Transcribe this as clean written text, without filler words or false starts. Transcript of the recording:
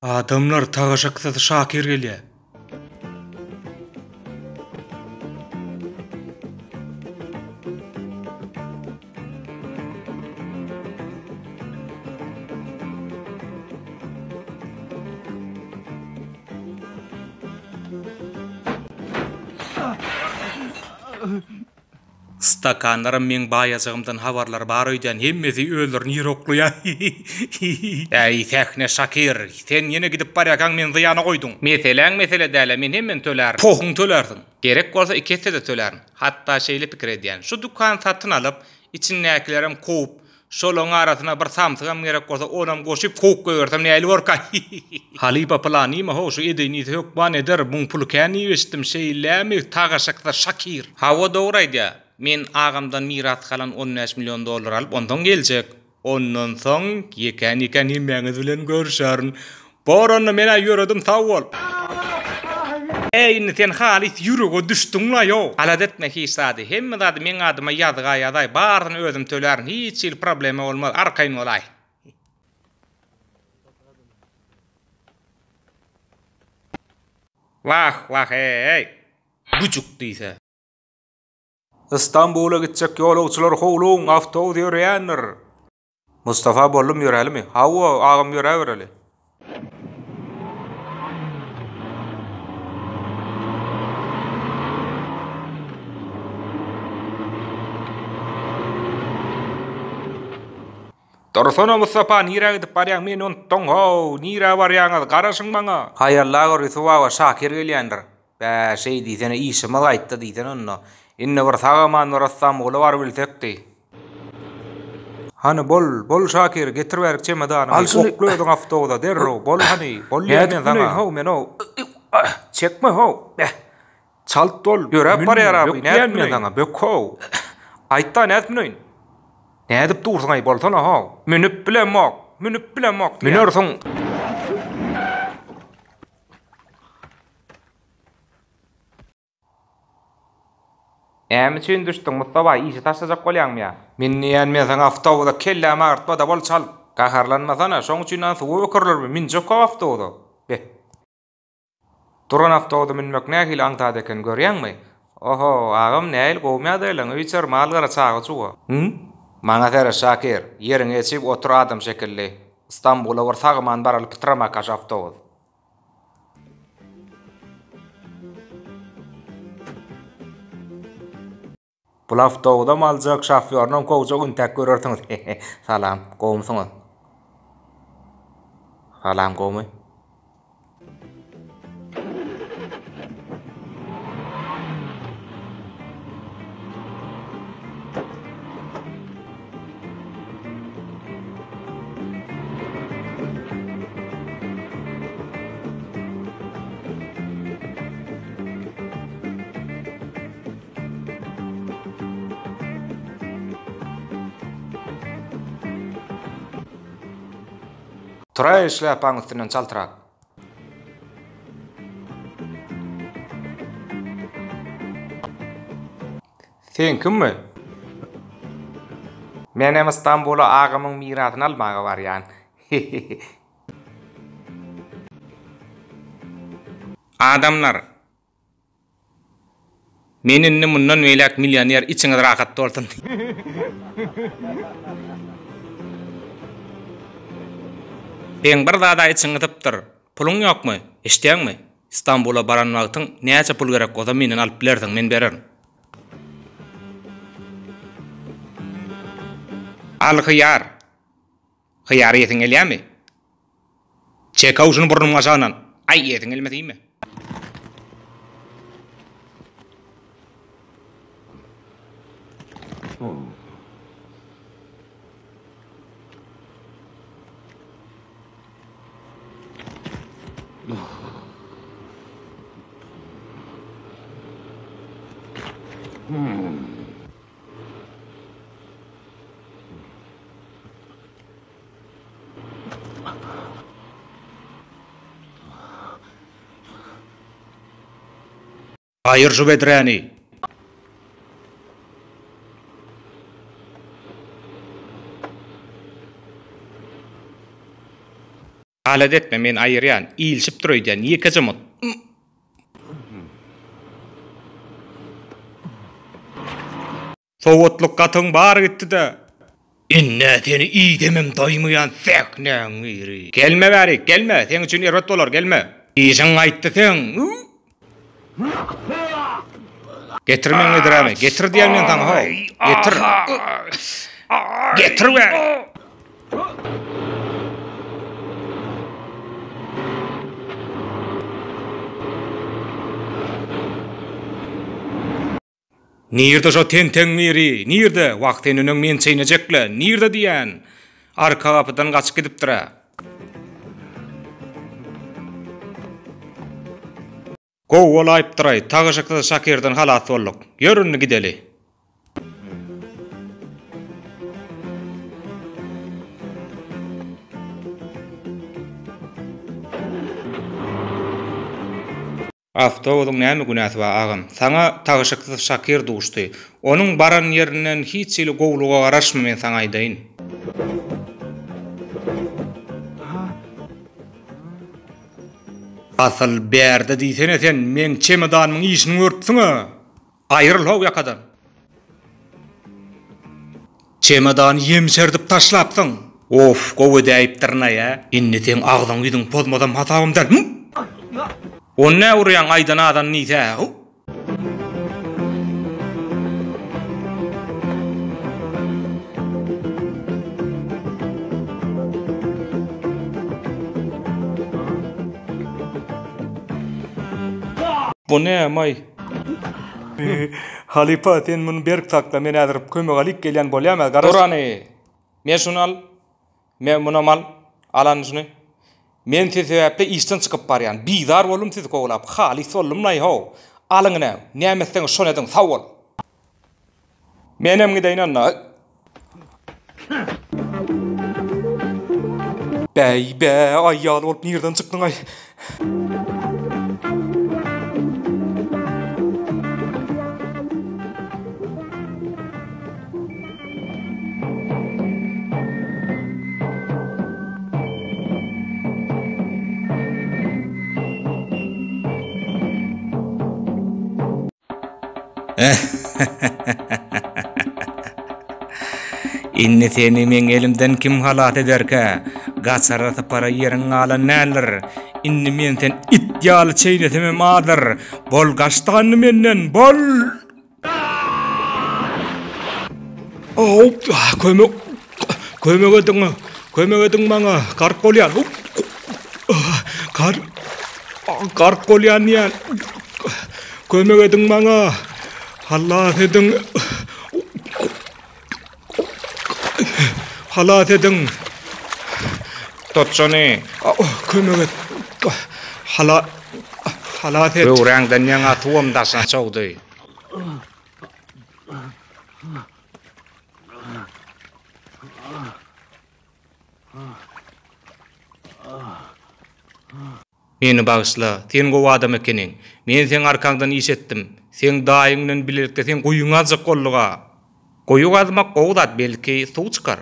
Adamlar tagaşyksyz Şakir gelýär. Stakanlaram meň baýajygymdan habarlary bar öýdýän hemmesi özlerini ýere oklaýar hihihihi. Äý Sähne Şakir, sen ýene gidip barýarkaň meni zyýana goýduň. Meseläň mesele dälä men hemmeni tölärin. Pohuň tölarsiň. Gerek bolsa iki esse-de tölärin. Hatda şeýle pikir edýän, şu dükany satyn alyp, içindäkilerem kowup, şolaň arasyna bir samsygam gerek bolsa onam goşup kowup goýbersem nähili borka hihihihi. Halypa pylanymy how şu edeýin ise hökman eder, muň puly kän diýip eşitdim, şeýlemi tagaşyksyz Şakir. Hawa dogry aýdýa, men agamdan miras galan 15 million dollar alyp onsoň geljek. Ondan soň ýekän-ýekän hemmäňiz bilen görşerin. Bor onda men-ä ýöredim sag bol. Äý indi sen halys ýürege düşdüň-laý-ow. Alada etme hiç zady. Hemme zady meň adyma ýazga ýazaý. Baryny özüm tölärin. Hiç hili problema bolmaz. Arkaýyn bolaý. Wah, wah-eý. Güjük diýse. Istanbula gitjek ýolagçylar howlugyň, awtobus ýöreýändir. Mustafa boldum ýörälimi? Hawa, agam ýöräbereli. Dursana Mustapa nirä gidip barýaň meni unutdyň how, nirä barýaňyz garaşyň maňa. Haýallag gör Ýusup aga Şakir gelýändir. Bä, şeý diýsene, işimiz gaýtdy diýsene onda. Indi bir sag-aman bir Ystambula barybilsekdi. Hany, bol, bol Şakir, getir bärik çemodanyňy, Al şuny. okla özüň awtobusa, derrew, bol hany, bol diýýän Nädip men saňa. müneýin how men-ow? Çekme how, beh. Çalt bol, ýöräp Mün, barýar abi, bök nädip diýýän men müneýin? saňa, bök how. Aýt-da, nädip müneýin? Nädip dursuň-aý, bolsana how. Münüp bilemok, münüp bilemok diýýän. Münersiň. Näme üçin düşdüň Mustafa işi taşlajak bolýaňmy ýa? Men diýýän men saňa awtobusa kellämi agyrtmada bol çal. Gaharlanmasana şoň üçin suwa ökürlermi münjek o awtobusa. Be. Duran awtobusa münmek nähili aňsat eken görýäňmi? Oho agam nähili gowmy ýagdaýlaň öý içeri mal gara çaga çuga. Hü? Maňa seret Şakir, ýeriňe geçip otur adam şekilli. Stambula bir sag-aman baraly pytramaka şu awtobus. Bul awtobusam aljak, şofýorynam kowjak intäk görersiňiz. Salam, gowumsyňyz? Salam, gowmy? Turaý şlýapaň üstünden çaltrak. Seňkimi? Menem Stambula agamyň mirasyny almaga barýan. Adamlar! Men indi mundan beýläk millioner içiňiz rahat bolsun. Seň bir zada içiň gysypdyr. Puluň ýokmy? Eşidýäňmi? Stambula baran wagtyň näçe pul gerek bolsa menden alyp bilersiň, men bererin. Al hyýar. Hyýar iýesiň gelýärmi? Çek-ow şuny burnumyň aşagyndan. Aý, iýesiň gelmese iýme. Aýyr şu bedräni! Alada etme, men aýyrýan. Ilişipdir öýdýän, ýekeje mut. Sowatlyk gatygyň bary gitdi-dä. Indi seni iýsemem doýmaýan sähnäň biri. Gelme bärik, gelme, seň üçin erbet bolar, gelme. Işiň gaýtdy seň. Getir meň bedrämi, getir diýýän men saňa, how. Getir. Getir bärik. Nirde şo tenteň biri? Nirde? Wah, senden öň men çeýnejek-le. Nirde diýýän? Arka gapydan gaçyp gidipdir-ä. Gowy bolaýypdyr-aý, tagaşyksyz Şakirden halas bolduk. Ýör indi gideli. Awtobusyň näme günäsi bar agam? Saňa tagaşyksyz Şakir duşdy. Onuň baran ýerinden hiç hili gowulyga garaşma men saňa aýdaýyn. Asyl bärde diýsene sen meň çemodanymyň işini görüpsiň-ä. Aýryl how ýakadan. Çemodany ýemşerdip taşlapsyň. Of gowy edäýipdirin-aý-ä. Indi seň agzyň ýüzüň pozmasam hasabym däl. Ony nä urýaň aýdan azan diýsä. Bu näme-aý? Halypa, sen muny berk sakla, men häzir kömek alyp gelýän bolýamy, garaş. Dur hany, me şuny al, me munam al, al hany şuny. Men siz sebäpli işden çykyp barýan, bizar boldum sizi kowlap, halys boldum-laý how. Alyň ine, näme etseňiz şony ediň, sag bol. Menem gideýin onda. Bäý bä, aý ýaly bolup nirden çykdyň-aý? Indi seni meň elimden kim halas ederkä? Gaçara sypara ýeriň galan däldir. Indi men sen it ýaly çeýnesemem azdyr. Bol gaçda indi menden, bol! Kömek, kömek ediň, kömek ediň maňa, gark bolýan. Gar, gark bolýan diýýän. Kömek ediň maňa, halas ediň. Halas ediň. Tut şony. Kömek et. Hala, halas et. Göwräňden ýaňa suwam daşyna çogdy. Meni bagyşla, sen gowy adam ekeniň. Men seň arkaňdan iş etdim. Seň daýyň bilen bilelikde seň guýyňy gazjak boldug-a. Guýy gazmak gowy zat, belki, suw çykar.